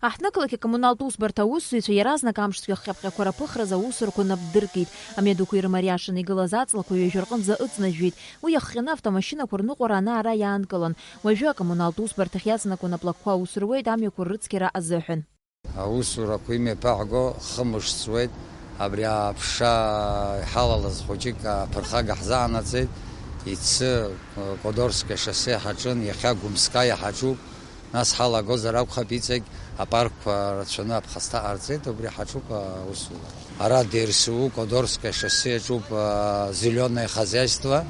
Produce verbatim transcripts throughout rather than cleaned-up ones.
Аҳҭнықалақь акоммуналтә усбарҭа аусзуҩцәа иаразнак амшцәгьа хҟьаԥҟьақәа раԥыхразы аусурақәа напдыркит. Амҩадуқәа ирымариашаны игылаз аҵлақәа ҩажәа рҟынӡа ыҵнажәжәеит. Уи иахҟьаны автомашьынақәа рныҟәара ана-ара иаанкылан. Уажәы акоммуналтә усбарҭахь иаҵанакуан аплакқәа аус руеит амҩақәа рыцқьара азыҳәан. Аусурақәа имҩаԥаҳго хымш ҵуеит, абри аԥша иҳалалаз хәыҷык аԥырхага ҳзаанаҵеит, иацы Кодорское шоссе ҳаҿын, иахьа Гәымскаиа ҳаҿуп, нас ҳалагозар акәхап, иҵегь апаркқәа рацәаны аԥхасҭа ҟарҵеит, убри ҳаҿуп аусура. Ара Д Р С У, Кодорское шоссе аҿуп, а, Зеленое хозяйство,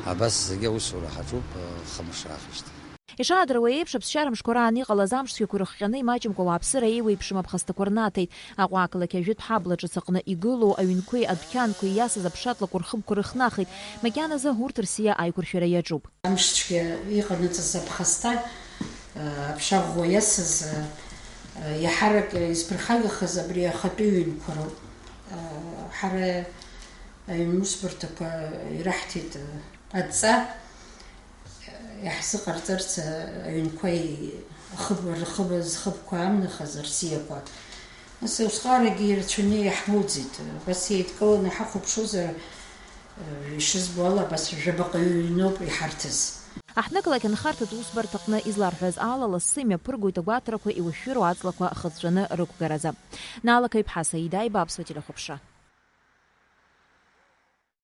абас зегьы аусура ҳаҿуп, а, хымш раахижьҭеи. Ишаадыруа еиԥш, аԥсшьара мшқәа раан иҟалаз амшцәгьақәа ирыхҟьаны имаҷымкәа ауааԥсыра еиуеиԥшым аԥхасҭақәа рнаҭеит. Аҟәа ақалақь ажәытә ҳаблаҿы ҵаҟны игылоу аҩнқәеи адәқьанқәеи иасыз аԥшатлакә рхыбқәа рыхнахит, макьаназы урҭ рсиа аиқәыршәара иаҿуп. Амшцәгьа иҟанаҵаз аԥхасҭа, аԥша ӷәӷәа иасыз, иаҳарак изԥырхагахаз абри ахатәы ҩынқәа роуп. Ҳара аҩнусбарҭақәа ираҳҭеит адҵа. Иаҳзыҟарҵарц аҩнқәа ахыб-, рхыб-, зхыбқәа амнахыз рсиақәа. Нас усҟарагьы ирацәаны иаҳмоуӡеит. Абас еидкыланы ҳахәаԥшуазар, ишызбо ала, абас жәабаҟа ҩноуп иҳарҭаз. Аҳҭнықалақь анхарҭатә усбарҭаҟны изларҳәаз ала, лассы имҩаԥыргоит агәаҭарақәа иуашәшәыроу аҵлақәа хыҵәҵәаны рықәгаразы. Наала Қаҩԥҳа, Саида Аиба, Аԥсуа телехәаԥшра.